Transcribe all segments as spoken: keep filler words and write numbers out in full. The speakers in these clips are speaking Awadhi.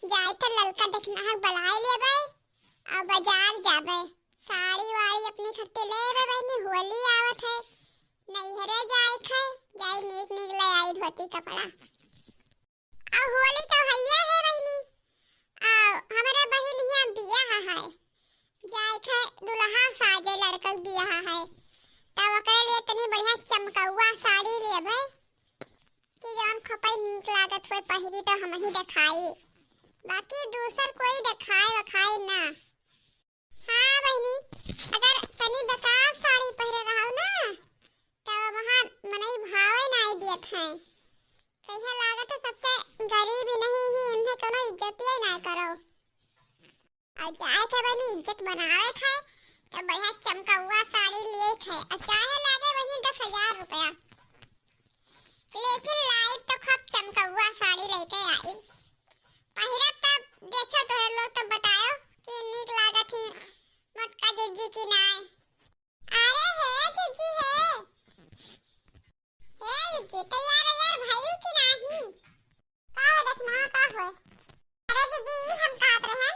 जाए तो ललका दखिनहा बलाए लेबे, अउ बजार जाबे, साड़ी वाड़ी अपनी खट्टे लेबे बहिनी, होली आवत है, नैहरे जाए क है, जाए नीक नीक ले आई धोती कपड़ा। अउ होली तो हइये है बहिनी, अउ हमरे बहिन हियाँ बियाह है, जाए क है दुल्हा साजे लड़का के बियाह है, तब ओकरे लिए तनी बढ़िया चमकौआ साड़ी लेबे कि जौन खोपई नीक लागत होए पहिरी तो हमही देखाई, बाकी दूसर कोई देखाए वखाए ना। हाँ बहिनी, अगर तनी बेकार साड़ी पहिरे रहू ना, तो वहाँ मनई भावे नाई दियत हैं। कहिया लागत है सबसे गरीब ही नहीं ही, इन्हें कोनो इज्जतिये नाई करो। अउ जाए थे बहिनी इज्जत बनावे थे, तो बढ़िया चमकौआ साड़ी लिए थे, अउ चाहे लागे वही दस हजार रुपया, लेकिन लाई तो खूब चमकौआ साड़ी लेके आई। पहिरब तब देखो तोहरे लोग तब बतायो कि नीक लागत ही मोटका जिज्जी की नाय। अरे हे जिज्जी हे, हे जिज्जी तैयार वैयार भइल कि नाही? का हो दखिनहा का होए? अरे जिज्जी ई हम कहत रहन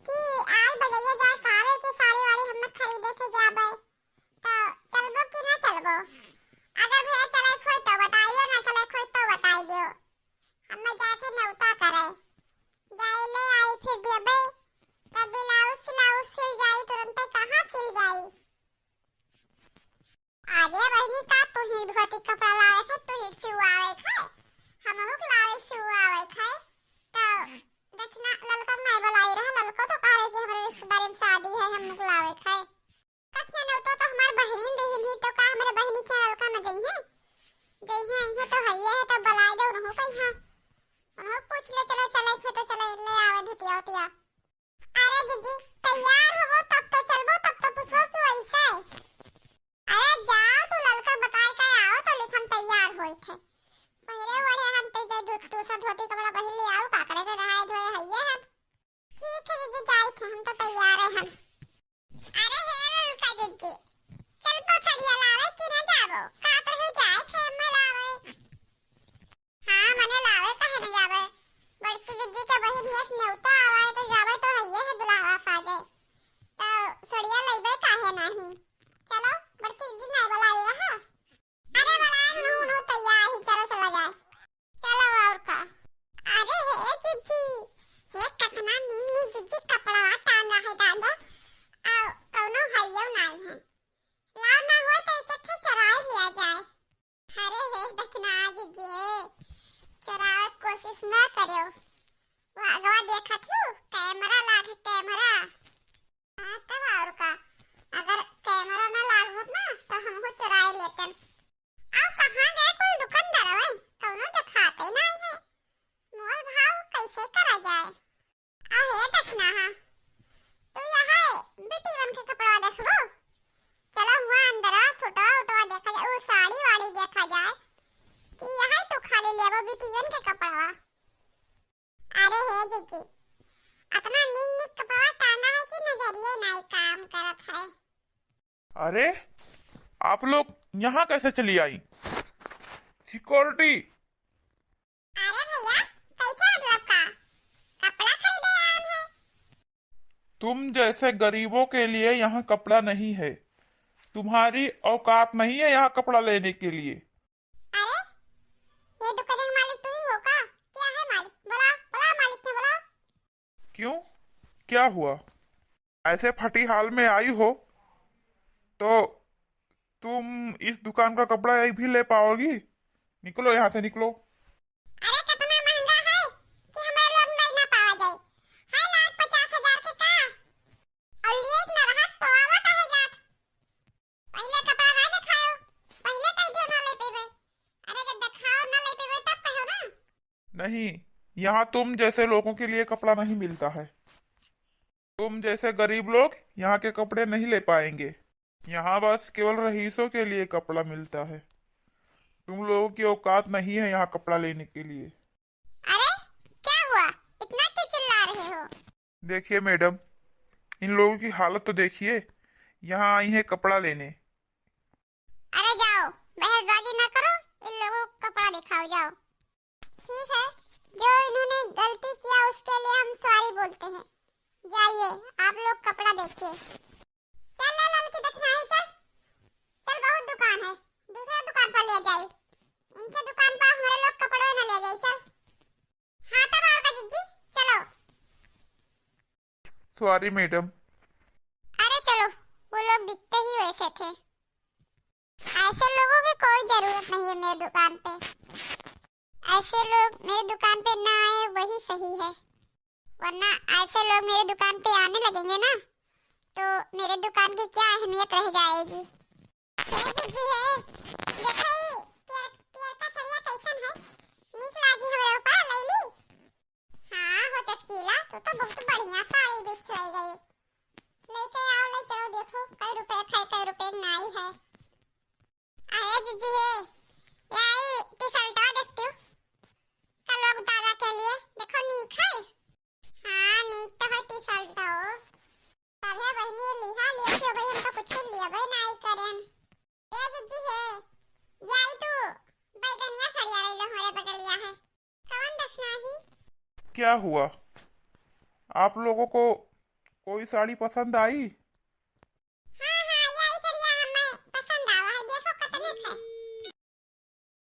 कि आज बजरिया जाए कारे के साड़ी वाड़ी हम खरीदे के जाबे, तो चलबो कि ना चलबो? अगर भैया चले खोई तो बताइयो, ना चले खोई तो बताई दियो। हमें जाए थे नेवता करे, जाए ले आई फिर देबे, तब ब्लाउज सिलाउज सिल जाई, तुरंते कहाँ सिल जाई? अरे बहिनी का तू ही धोती कपड़ा लावे थे, तू ही सिवावे थे, हमहू के लावे सिवावे थे, तो दखिना ललका नहीं बुलाई रहा, ललका तो कह रहे कि हमारे रिश्तेदारी में शादी है, हम लोग लावे थे। कखिया नेवतो तो हमार बहिनी दिहिन ही, तो का हमारे बहिनी के ललका न जइहे? जइहे अइहे तो हइये है, तो बुलाए दे उन्हों कहिया। उन्हों पूछ ले, चलो चले खे तो चले ले आवे धुतिया उतिया। अरे जिज्जी, तैयार होबो तब तो चलबो, तब तो पूछबो कि वैसे। अरे जाओ तू ललका बताए के आओ तो लेकिन हम तैयार होई थे। पहिरे ओढ़े हम तो जे धो-, दूसरा धोती कपड़ा पहिर ले आओ, काकड़े के नहाए धोए हइये हम। ठीक है जिज्जी, जाई थे हम तो तैयार है हम। अरे हे ललका जिज्जी, चल तो सड़िया लावे कि ना जाबो? का तो ही जाए थे अम्मा लावे। हाँ, मने लावे काहे न जाबे? बड़की जिज्जी के बहिन यस नेवता आवे तो जाबे तो हइये है दुल्हा साजे। तो सड़िया लइबे काहे नाही? चलो, बड़की जिज्जी नहीं बुलाई रहा। अरे वाला नू नू तैयार ही, चलो चला जाए। चलो और का। अरे हे जिज्जी, हे कतना नीक नीक जिज्जी कपड़ा टांगा है दादा। आ कौनो हइयो नाई है। लाव ना होए तो एक ठो चुराई लिया जाए। अरे हे दखिना जिज्जी, चुरावे कोशिश ना करियो। वो अगवा देखत हूँ, कैमरा लागे कैमरा। हाँ, तब और का, अगर कैमरा ना लागत ना, तो हमहू चुराई लेतन। अब कहाँ गए कुल दुकानदार, कौनो देखाते नहीं है। मोल भाव कैसे करा जाए? अहे दखिना, हाँ, तू यहाँ बेटी बन के कपड़ा देखबो? चलो हुआ अंदर सूटवा उटवा देखा जाए, वो साड़ी वाड़ी देखा जाए कि यहाँ तू खाली लेबो बेटी बन के कपड़वा। अरे हे जिज्जी, अतना नीक नीक कपड़ा टांगा है कि नजरिए नाई काम करत है। अरे, आप लोग यहाँ कैसे चली आई? सिक्योरिटी! अरे भैया, कैसे मतलब का? कपड़ा खरीदे आन है। तुम जैसे गरीबों के लिए यहाँ कपड़ा नहीं है। तुम्हारी औकात नहीं है यहाँ कपड़ा लेने के लिए। अरे, ये दुकान के मालिक तू ही हो का? क्या है मालिक? बुला, बुला मालिक के बुला। क्यों? क्या हुआ? ऐसे फटी हाल में आई हो तो तुम इस दुकान का कपड़ा एक भी ले पाओगी? निकलो यहाँ से, निकलो। अरे, कितना महंगा है कि हमारे लोग ले ना पावा जाए। है लाख पचास हजार के का? और लिए ना रहा तो आवा काहे जात? पहले कपड़ा ना दिखाओ, पहले कह दियो ना ले पेबे। अरे, जब दिखाओ ना ले पेबे तब कहो ना। नहीं, यहाँ तुम जैसे लोगों के लिए कपड़ा नहीं मिलता है। तुम जैसे गरीब लोग यहाँ के कपड़े नहीं ले पाएंगे। यहाँ बस केवल रईसों के लिए कपड़ा मिलता है। तुम लोगों की औकात नहीं है यहाँ कपड़ा लेने के लिए। अरे, क्या हुआ? इतना क्यों चिल्ला रहे हो? देखिए मैडम, इन लोगों की हालत तो देखिए, यहाँ आई हैं कपड़ा लेने। अरे जाओ, बहसबाजी ना करो, इन लोगों को कपड़ा दिखाओ, जाओ। ठीक है, जो इन्होंने गलती किया उसके लिए हम सॉरी बोलते हैं। जाइए, आप लोग कपड़ा देखिए। चल रे ललकी, देखना ही चल। चल, बहुत दुकान है, दूसरा दुकान पर ले जाई। इनके दुकान पर हमारे लोग कपड़े न ले जाई। चल। हाँ, तब और का जीजी, चलो। सॉरी मैडम। अरे चलो, वो लोग दिखते ही वैसे थे। ऐसे लोगों की कोई जरूरत नहीं है मेरे दुकान पे। ऐसे लोग मेरे दुकान पे ना आए, वही सही है, वरना ऐसे लोग मेरे दुकान पे आने लगेंगे ना, तो मेरे दुकान की क्या अहमियत रह जाएगी। हे जीजी हे, देखा ई पियर, पियरका सड़िया कैसन है? नीक लागी हमरा ऊपर, लैली? हाँ हो चस्कीला, तू तो बहुत बढ़िया साड़ी बिछलई गई। लेके आओ, ले चलो, देखो कई रुपए क है, कई रुपए क नाई है। अरे जीजी हे, याई टी शर्टवा देखती हूँ, कलवा उतारा के लिए, देखो नीक है। हाँ, नीक तो है टी शर्ट हो। तबे बहनी लिहा लिया कि भाई हम तो कुछ लेबे नाई करेन। ए जीजी हे, याई तू बैगनिया सड़िया ले लो, हमारे बगलिया है। कौन देखना ही? क्या हुआ? आप लोगों को कोई साड़ी पसंद आई?